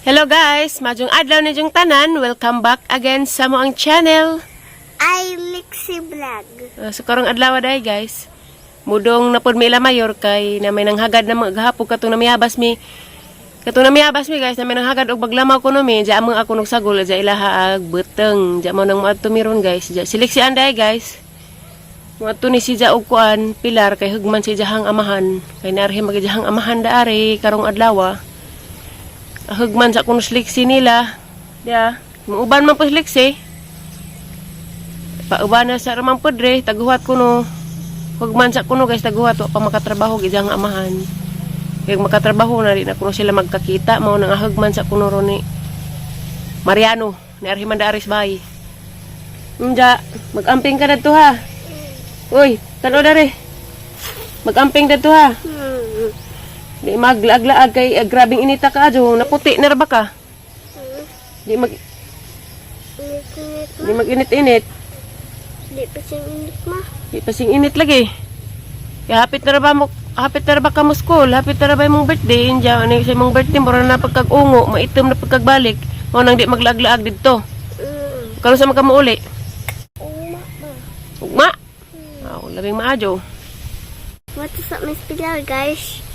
Hello guys, maayong adlaw ninyong tanan. Welcome back again sa among channel. I Lixie Vlog. So karong adlaw day guys. Mudong na pod mi ila mayor kay na may nanghagad na mga gahapon katong namiyabas mi guys, na may nanghagad og baglamaw kuno mi, diya among ako nagsagol diya ilaha ag beteng. Diya mo nang moadto mi ron guys. Diya seleksian day guys. Moadto ni si Ja og kuan Pilar kay hugman si Jahang amahan. Kay naarhi magijahang amahan daari karong adlaw. Hugman sa kuno seleksi nila. Diya, muuban man po seleksi. Pauban na sa ramang podre, taguhat kuno. Hugman sa kuno guys, taguhat wa pa makatrabaho gijang amahan. Kay makatrabaho na di na kuno sila magkakita, mao nang ahugman sa kuno ron ni Mariano, ni Arhi man daari sa bahay. Unja, magamping ka dadto ha. Uy, tano dare. Magamping dadto ha. Di maglaag-laag kay grabing inita ka adyo, naputi na ra ba ka? Di mag Init-init di mag-init-init. ma. Di pa siyang init ma. Di pa sing init lagi. Kaya hapit na ra ba mo hapit na ra ba ka mo school? Hapit na ra ba imong birthday? Inja, ano sa imong birthday mura na pagkag-ungo, maitom na pagkagbalik. Mao nang di maglaag-laag didto. Karon sa man ka mouli? Uma ma. Ugma. Aw, labing maadyo. What is up, Miss Pilar, guys?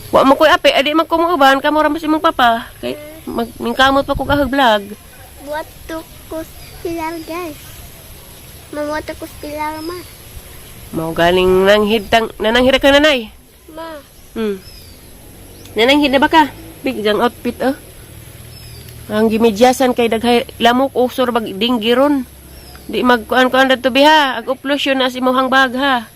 Wa mo koy api, adi man ko mo uban, kamo ra mas imong papa. Kay mag mingkamot pa ko kahag vlog. What to kus Pilar, guys? Ma, what to kus Pilar, ma? Mao galing nanghid tang nananghid ka nanay. Ma. Nananghid na ba ka? Big jang outfit oh. Ang gimedyasan kay daghay lamok usor bag dinggiron. Di magkuan-kuan dadto biha, ag uplos yun na sa imong bag ha.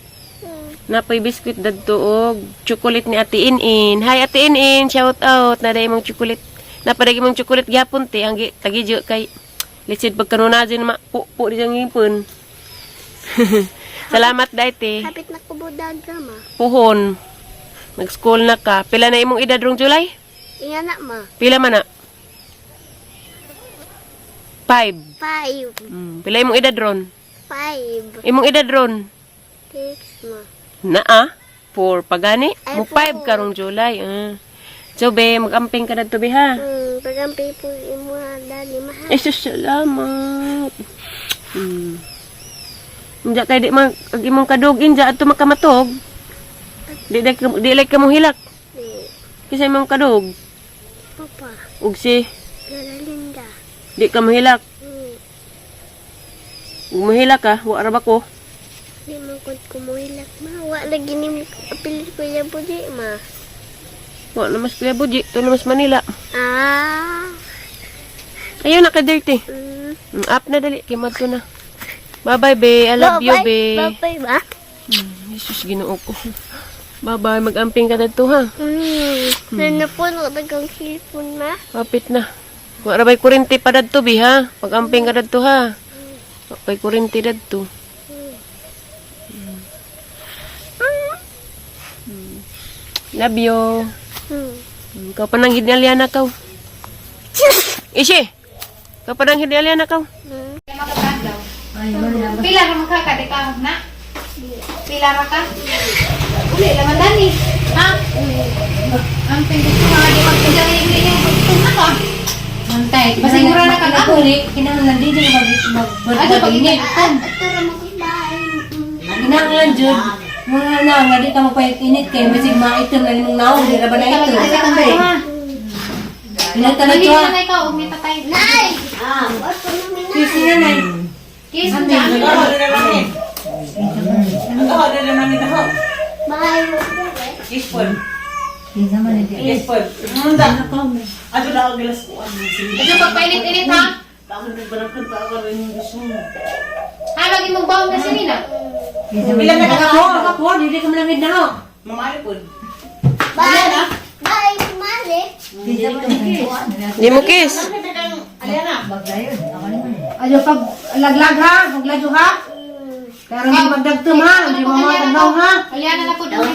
Napay biskwit dadto og chocolate ni Ate Inin. Hi Ate Inin, shout out na day imong chocolate. Napadag imong chocolate gyapon te ang tagidyo kay litsid pagkanunajin ma pu pu di jang ngipon. Salamat dai te. Hapit na ko budaga, ma. Puhon. Nag-school na ka. Pila na imong edad rong July? Inga na, ma. Pila man na? 5. 5. Pila imong edad ron? 5. Imong edad ron? 6, ma. Naa. 4 pagani. Ay, Mo 5 4. karong July. So be, mag-amping ka na be ha. Pagampi po imo ha, dali, ma. Ha? Eh, sus, salamat. Inja kay di mag ag imong kadug inja adto makamatog. Di like ka mong hilak. Di. Kinsa imong kadug? Papa. Ug si Lola Linda. di ka mohilak. Ug mohilak ka, wa ra ba ko? Di man kod kumuhilak, ma. Wa lagi ni apilit ko yan po di, ma. Wa na mas Kuya Buji, to na mas Manila. Ah. Ayun na ka dirty. Up na dali, kay madto na. Bye-bye, be. I love you, be. Bye-bye, ma. Jesus, Ginoo ko. Bye-bye, mag-amping ka dito, ha? Nana po, nakatagang cellphone, ma. Kapit na. Wa ra bay kurente pa dadto, bi, ha? Mag-amping ka dadto, ha? Wa pa'y kurente dadto. Love you. Ikaw pa nang hidnaliana kaw. Ishi! Ikaw pa nang hidnaliana kaw. Pila ra man ka kada ka na? Pila ra ka? Uli laman dani. Ha? Ang pindot ko mga di magpinda ni uli yung pagtong na ka. Mantay. Basiguro na ka na. Uli, kinahanglan din yung mag mag Ano pag init. Ito ra mo bahay. Kinahanglan jud mga na nga di ka magpayat init kay basig maitom na nimong naong di ra ba na ito. Ha? Kinahanglan Dali to. na ikaw og ni tatay. Nay! Ah, what po namin na? Kisi na nay. Kiss mo dyan. Bahay mo ba? Kinsa man ni di. Medyo pagpainit-init ha. Ha, lagi mong bawang na si Nina. Pila na ka ko? Ka po, dili ka manangid na ho. Bahay! Bahay, kumali. Kinsa man ni. Di mo kiss. Ayo pag laglag ha, pagladyo ha. Pero hindi magdagtom ha, hindi mo matagnaw ha. Aliana na po doon.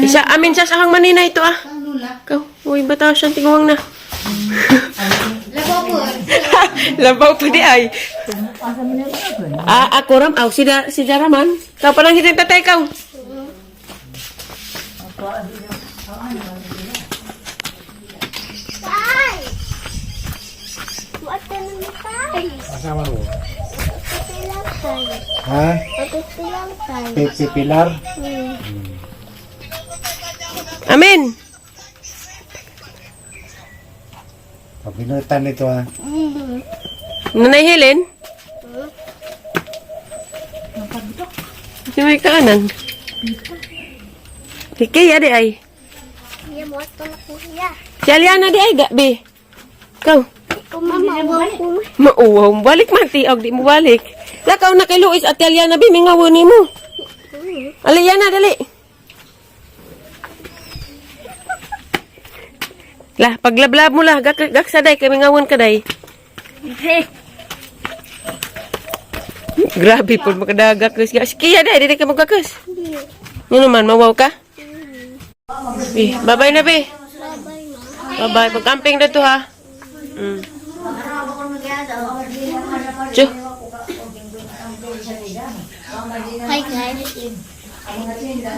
Isa, amin siya sa hang manina ito, ah. Ang lula. Ikaw, uy, bata siya, tiguang na. Labaw po. Labaw pa di ay. Ah, ako ram, aw, si Daraman. Ikaw pa lang hitang tatay ikaw. Bye! Asa man mo? Pipilar tayo. Ha? Pipilar tayo. Pipilar? Amin. Pabinutan nito ha. Nanay Helen? Si may kaanan. Kiki, adi ay. Iya, mo ito na kuya. Si Aliana di ay, gabi. Ikaw. Ikaw, mama, uwaw ko. Mauwaw. Balik man, ti. Og di mo balik. Lakaw na kay Luis at Aliana, bi. Mingaw ni mo. Aliana, dali. Lah, paglablab mo lah. Gak, gaksa day. Kay mingawon ka day. Grabe po makadagak. Sige, day. Dili ka magkakas. Ano naman, mawaw ka? Bi, bye-bye na, bi. Bye-bye, ma. Bye-bye. Pag-camping na to, ha? Mm. Tsu. Hi, guys.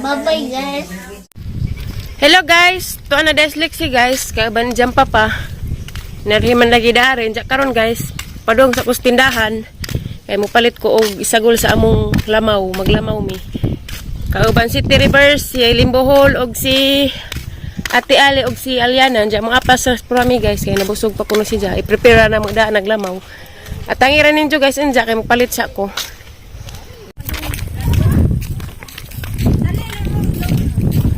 Bye-bye, guys. Hello, guys. Tuan na deslik si guys. Kaya jam pa pa. Narihiman lagi daarin. Diya karon guys. Padong sa kustindahan. Kaya mo palit ko og isagol sa among lamaw. Maglamaw mi. Kauban si Rivers, si Limbohol, og si Ate Ali og si Aliana. Diya mga apas sa prami guys. Kaya nabusog pa kuno si Diya. I-prepare na magdaan naglamaw. At ang ira ninyo guys, inja kay magpalit sa ko.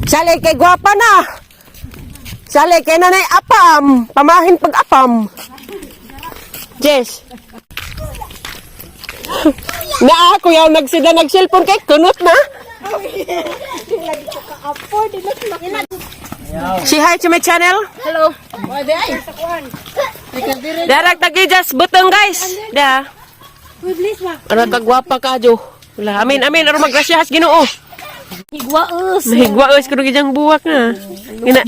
Sali kay gwapa na. Sali kay nanay apam. Pamahin pag apam. Jess. Na ako yaw nagsida nag-cellphone kay kunot na. Say hi to my channel. Hello. Darag tagijas butong guys. Da. Ano kagwapa ka jo. Wala, amin amin aron maggrasyas Ginoo. Higwaos. Mahigwaos kuno gijang buwak na. Ina,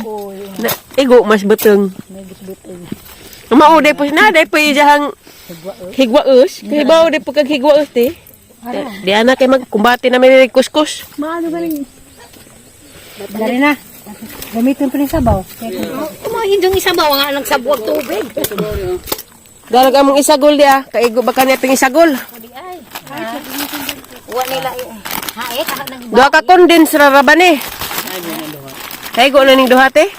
na igo mas beteng. Mao day po na day po ijahang higwaos. Kay bawo day po kag higwaos ti. Di ana kay magkumbate na may kuskus. Maano galing. Dari na. Gamitin pa rin sabaw. Kumain yung isabaw nga lang sa buwag tubig. Dalag among isagol dia, kaigo ba kaniya ting isagol? Wa nila eh. Ha eh, kaha nang Duha ka condense ra ra ba ni? Kaigo na ning duha te.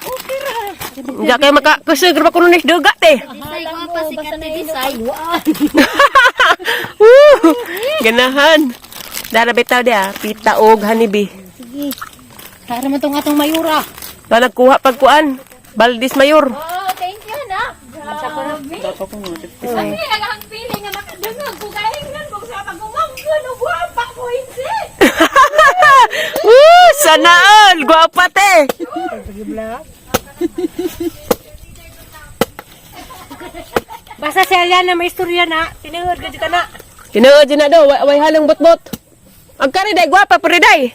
Diya kay maka kusog ra ba kuno ni duga te. Disay ko pa si Kate Disay. Woo! Ganahan. Dara bitaw dia, pita og honeybee. Sige. Para man tong atong mayura. Ba nagkuha pagkuan. Baldis Mayor. Oh, thank you na. Grabe. Ano yung ang feeling nga makadungog ko kaingnan ko sa pagumanggon o guwapa ko hindi. Woo! Sana all! Guwapa te! Basta si Aliana may istorya na. Tinuod ka na. Tinuod dyan na daw, way halong bot-bot. Ang kari day, guwapa pero day.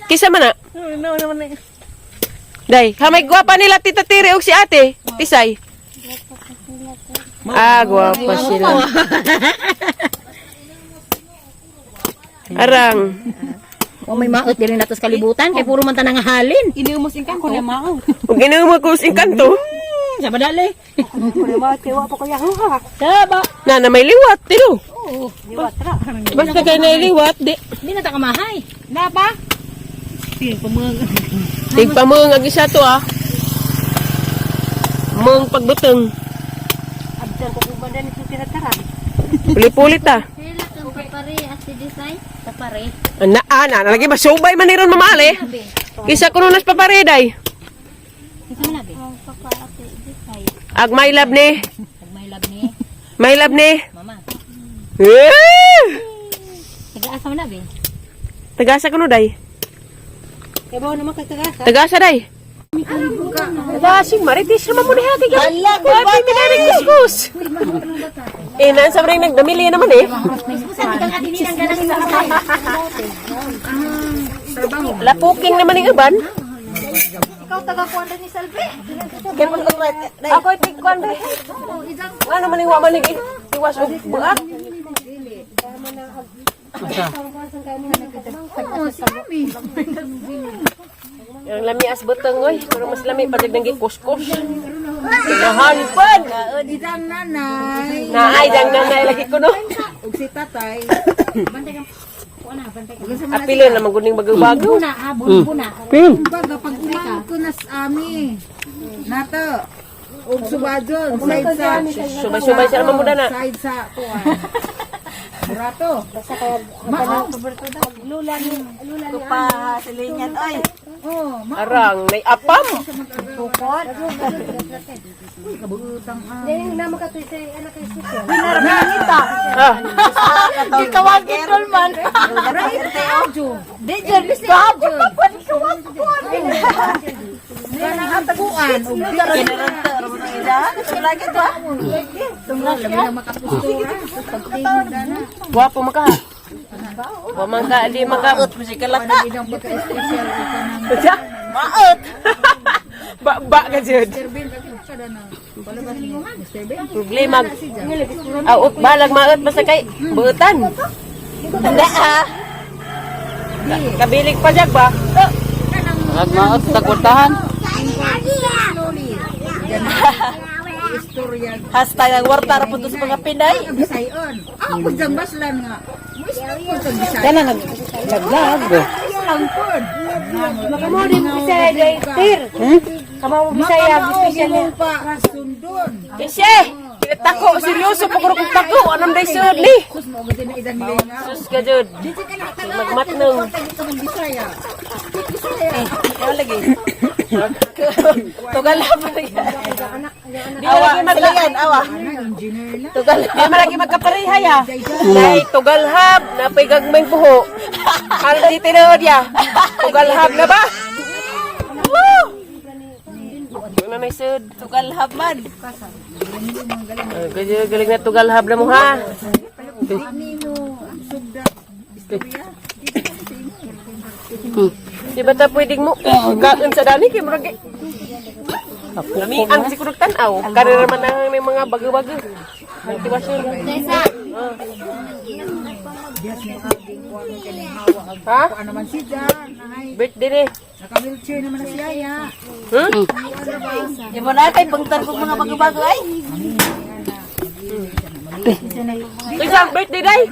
Kisa man na. No, naman na. Day, kamay guwapa nila tita Tiri og si ate. Tisay. Ah, guwapa sila. Arang. O may maot dili nato sa kalibutan kay puro man ta nanghalin. Iniumos ingkang ko na maot. Ug inumo ko sa engkanto. Sa badali. Ko na maot kay wa pa ko yahuha. Saba. Na na may liwat, tino. Oo. Liwat ra. Basta kay na liwat, di. Di na ta kamahay. Na ba? Tigpamung ang isa to ah. Mung pagbutong. Abdan ko kung banda nito tinatara. Pulit-pulit ah. Sila kang papare at si Disay. Tapare. Ana, ana, lagi ba subay man ni ron mamali. Kisa kuno nas papareday. Isa man labi. Ang papa at si Disay. Ag my love ni. Ag may love ni My love ni. mama. Eh! Taga-asa man labi. Tagasa kuno day. Kay bawo naman kay tagasa. Tagasa day. Dasing maritis naman mo diha kay. Hala ko ba kuskus. Eh naan sa ring nagdamili naman eh. Lapuking naman yung uban. Ikaw taga-kuan ni Salve. Ako tigkuan be. Ano man yung waman ni iwas og buak. Ang lami as butang oy, pero mas lami pa dag nang gikuskos. Ganahan pad. Idang nanay. Naay dang nanay lagi ko no. Ug si tatay. Apilo na maguning bago-bago. Pin. Kumbaga pag umang ko na sa ami. Nato. Ug subadon side sa Subay-subay siya naman muda na. Side sa kuan. Burato. Basta kaya mao. Pa silingan oy. Oh, mao. Arang nay apam. Ah, Gikawag itol man. Di jud gwapo pa pud kawag ko. Kanang kuan ug Lagi to. Gwapo man ka. Wa man ka di man ka. Musikalata. idang pagka-special ka ng Maot. Ba ba ka jud. Mr. Ben ka na na. Palabas ni Mr. Ben. Problema. Aw, up, balag maot basta kay buutan. Hindi ah. Kabilig pa jag ba? Nagmaot sa kwartahan. Istorya Hashtag ang warta ra pud sa mga Pinay. Bisayon. Ah, pud jang baslan nga. Mo istorya pud sa Bisaya. Kana nag naglag. Lang pud. Makamo din Bisaya day tir. Kamo mo Bisaya Bisaya pa sundon. Kasi tako seryoso pa ko kung tako anong day sud ni. Sus mo gud na idang lenga. Sus ka jud. Di ka na Magmatnong. Ka man Bisaya. Bisaya. Ano lagi? Tugal pa lagi. Di lagi mag Silingan awa. Ana engineer na. Tugal. Di man lagi magkapareha ya. Day tugalhab napay gagmay buho. Karon di tinuod ya. Tugalhab na ba? Woo! Ano na sud? Tugal man. Galing galing na tugalhab na mo ha. Sugda istorya. Di ba ta pwedeng mo kaon sa dani kay murag Lami ang siguro tan-aw. Karera man ang may mga bago-bago. Ang tiwasyon. Yes mo aging kuan kay hawa ag Ha? kuan naman si Jan. Ay Birthday ni. naka wheelchair naman na siya ya. Hmm? Di mo na kay pangtan kog mga bago-bago ay. Isang birthday day.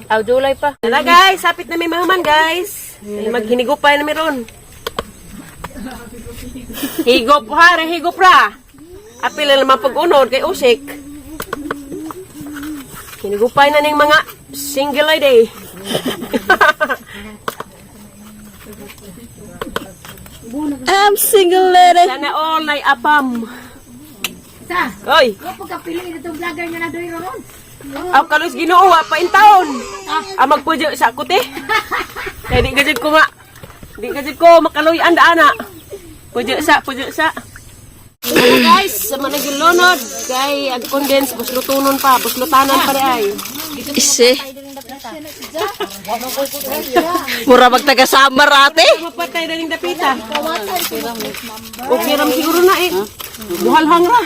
Aw, July pa. Tara guys, sapit na may mahuman guys. Maghinigupay na meron. Higop ha, re, higop ra. Apil na naman pag-unod kay Usik. Hinigupay na ning mga single lady. I'm single lady. Sana all ay apam. Sa, Oy, wa pagkapili itong vlogger nga na doy ron. aw kalos Ginoo wa pa in taon. Ah, magpudyo sa kuti. Kay di gajud ko ma. Di gajud ko makaluy-an daan na. Pudyo sa, pudyo sa. Ano guys, sa mga nagilunod, kay ag condense buslutunon pa, buslutanan pa di ay. Ise. Mura magtaga samar ate. Mapatay na ning dapita. Okay ram siguro na eh. Buhalhang ra.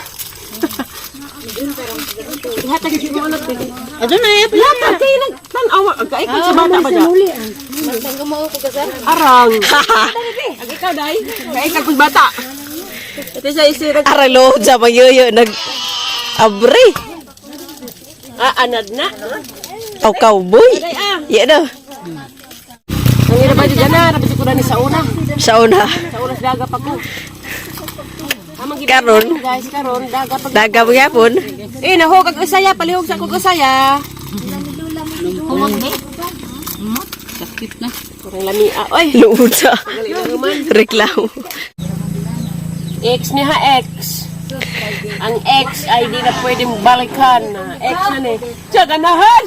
Ihatag siguro na pwede. Ado na eh. Ihatag kay nag tan-aw kay sa bata pa dyan. Arang. Ag ikaw dai. Kay ikaw kung bata. Ito siya isira. Aray lohod sa magyuyo nag abre. Ah, anad na. Aw cowboy. Dai ah. Ya na. Ang ira ba dyan na, rabi ko ni sa una. Sa una. Sa una sa daga pa ko. Amang Karon. guys, karon daga pag Daga magyapon. Eh, nahog ag usaya, palihog sa kog usaya. Sakit na. Kurang lami ah. Oy, Luod sa gali na naman. reklamo. X niya ha, X. Ang X ay di na pwedeng balikan. X na ni. Tiyan, ganahan!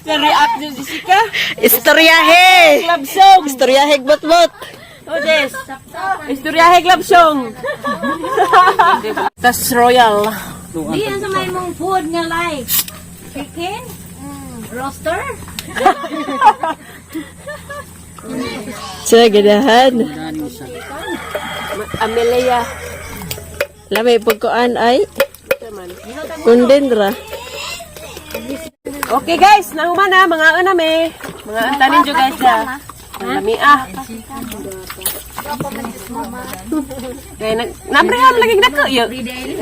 Sa react ni Jessica. Istoryahe. Club song! Istoryahe bot-bot. Oh, Jess. Istoryahe club song. Tas Royal. Di yan sa may mong food nga like chicken, roaster. Sa ganahan. Dani sa. Amelia. Lamay pagkuan ay kundendra. Okay guys, nahuman na mga una me. Mga antanin nyo guys ha. Ang lami ah. Kaya nag nabreham lagi nako yo.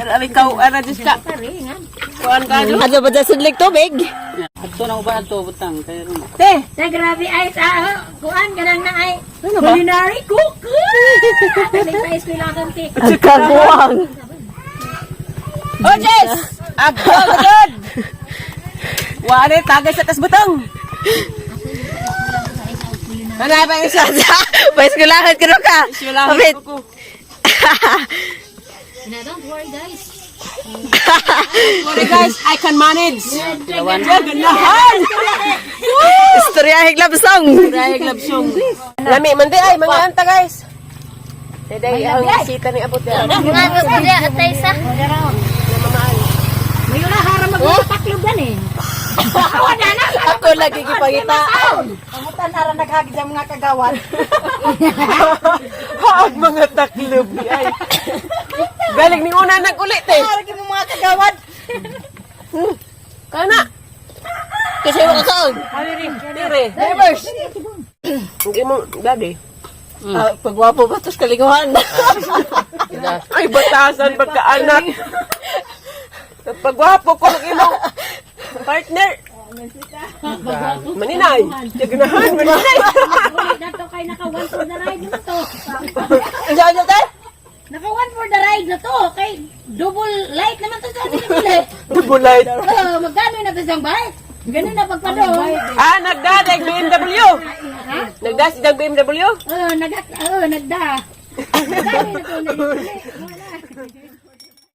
Abi kaw ara jud ka. Kuan ka do. Ano ba dyan sudlig tubig? Adto na uban adto butang kay ron. Te, Na grabe ay sa kuan ganang na ay culinary cook. Dali pa eskwelahan ti. Ang kaguang. Oh, Jess! Ako, gud! Wala, tagay sa tas butong. Ano ba isa? Paiskulahan ka ka. Kapit. Na don't worry guys. Sorry guys, I can manage. Ganahan! Istorya love song. Dahil love song. Lami, mandi ay, mga anta guys. Daday, ang sita ni Abot. Nga ko atay sa. Mayo na haram magtataklob dan eh. Ako lagi gipangita. Pamutan ara naghagid ang mga kagawad. Haag mga taklob ni ay. Galing ni una nag-ulit eh. Ara mo mga kagawad. Kana. Kasi mo kaon. Dire. Neighbors. Hindi mo, daddy. Ah, pagwapo ba tos kalinguhan? Ay, batasan pagkaanak. Pagwapo ko ng imong partner. Maninay. Ganahan, maninay. Ulit na to kay naka one for the ride naman to. Ang saan nyo, te? Naka one for the ride na to kay double light naman to sa atin ulit. Double light. Oh, magkano na to siyang bike? Ganun na pagpadong. Ah, nagdadag BMW. Nagdas ng BMW. Oh, nagda. Magkano na to ulit?